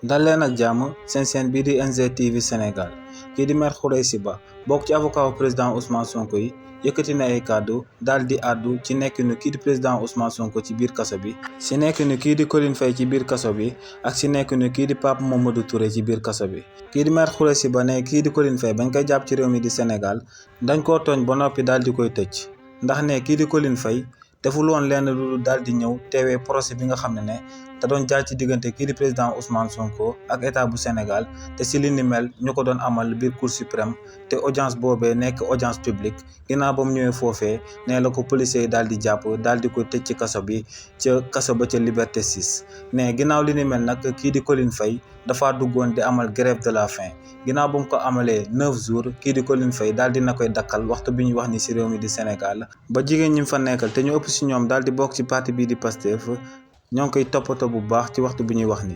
dal leen ak jàmm seen chaîne bii di NGTV Sénégal kii di Maître Khoureyssi Ba bokk ci avocat président Ousmane Sonko yi yëkkati na ay kàddu daal di àddu ci nekkinu kii di président Ousmane Sonko ci biir kaso bi si nekkinu kii di Coline Faye ci biir kaso bi ak si nekkinu kii di Pape Mamadou Touré ci biir kaso bi. kii di Maître Khoureyssi Ba ne kii di Coline Faye bañ koy jàpp ci réew mi di Sénégal dañ koo tooñ ba noppi daal di koy tëj ndax ne kii di Coline Faye deful woon lenn lu daal di ñëw teewee procès bi nga xam ne te doon jaar ci diggante kii di président Ousmane Sonko ak état bu Sénégal te si li ni mel ñu ko doon amal biir Cour suprême te audience boobee nekk audience publique ginnaaw ba mu ñëwee foofee ne la ko policiers yi daal di jàpp daal di koy tëj ci kaso bi ca kaso ba ca Liberté 6 ne ginnaaw li ni mel nag kii di Coline Faye dafa duggoon di amal grève de la faim ginnaaw ba mu ko amalee 9 jours kii di Coline Faye daal dina koy dakkal waxtu bi ñuy wax ni si réew mi di Sénégal ba jigéen ñi fa nekkal te ñu ëpp si ñoom daal di bokk ci parti bii di Pastef ñoo ngi koy toppatoo bu baax ci waxtu bi ñuy wax ni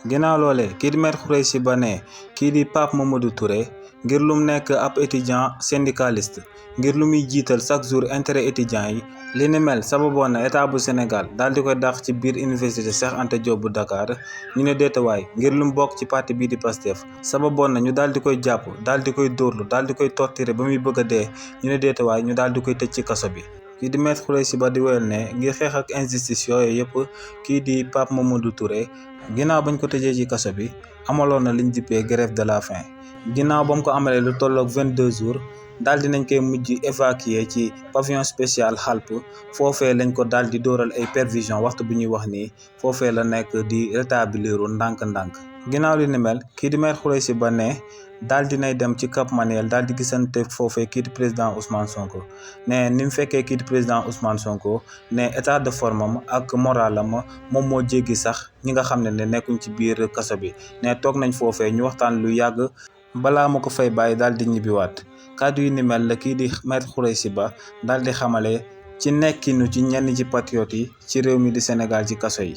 ginnaaw loolee kii di Maître Khoureyssi Ba ne kii di Pape Mamadou Touré ngir lu mu nekk ab étudiant syndicaliste ngir lu muy jiital chaque jour intérêt étudiants yi li ni mel sababoon na état bu Sénégal daal di koy dàq ci biir université Cheikh Anta Diop bu Dakar ñu ne déetawaay ngir lu mu bokk ci parti bii di Pastef sababoon na ñu daal di koy jàpp daal di koy dóorlu daal di koy torturer ba muy bëgg a dee ñu ne déetawaay ñu daal di koy tëj ci kaso bi. kii di Maître Khoureyssi Ba di wéyal ne ngir xeex ak injustice yooyu yëpp kii di Pape Mamadou Touré ginnaaw bañ ko tëjee ci kaso bi amaloon na liñ dippee grève de la faim ginnaaw ba mu ko amalee lu tolloog 22 jours daal di nañ koy mujj évacuer ci pavillon spécial HALP foofee lañ ko daal di dóoral ay perfusion waxtu bi ñuy wax nii foofee la nekk di rétablir ndànk-ndànk. ginnaaw li ni mel kii di Maître Khoureyssi Ba ne daal dinay dem ci Cap Manuel daal di gisante foofee kii di président Ousmane Sonko ne ni mu fekkee kii di président Ousmane Sonko ne état de forme am ak moral am moom moo jéggi sax ñi nga xam ne nekkuñ ci biir kaso bi ne toog nañ foofee ñu waxtaan lu yàgg balaa ma ko fay bàyyi daal di ñibbiwaat kàddu yi ni mel la kii di Maître Khoureyssi Ba daal di xamale ci nekkinu ci ñenn ci patriotes yi ci réew mi di Sénégal ci kaso yi.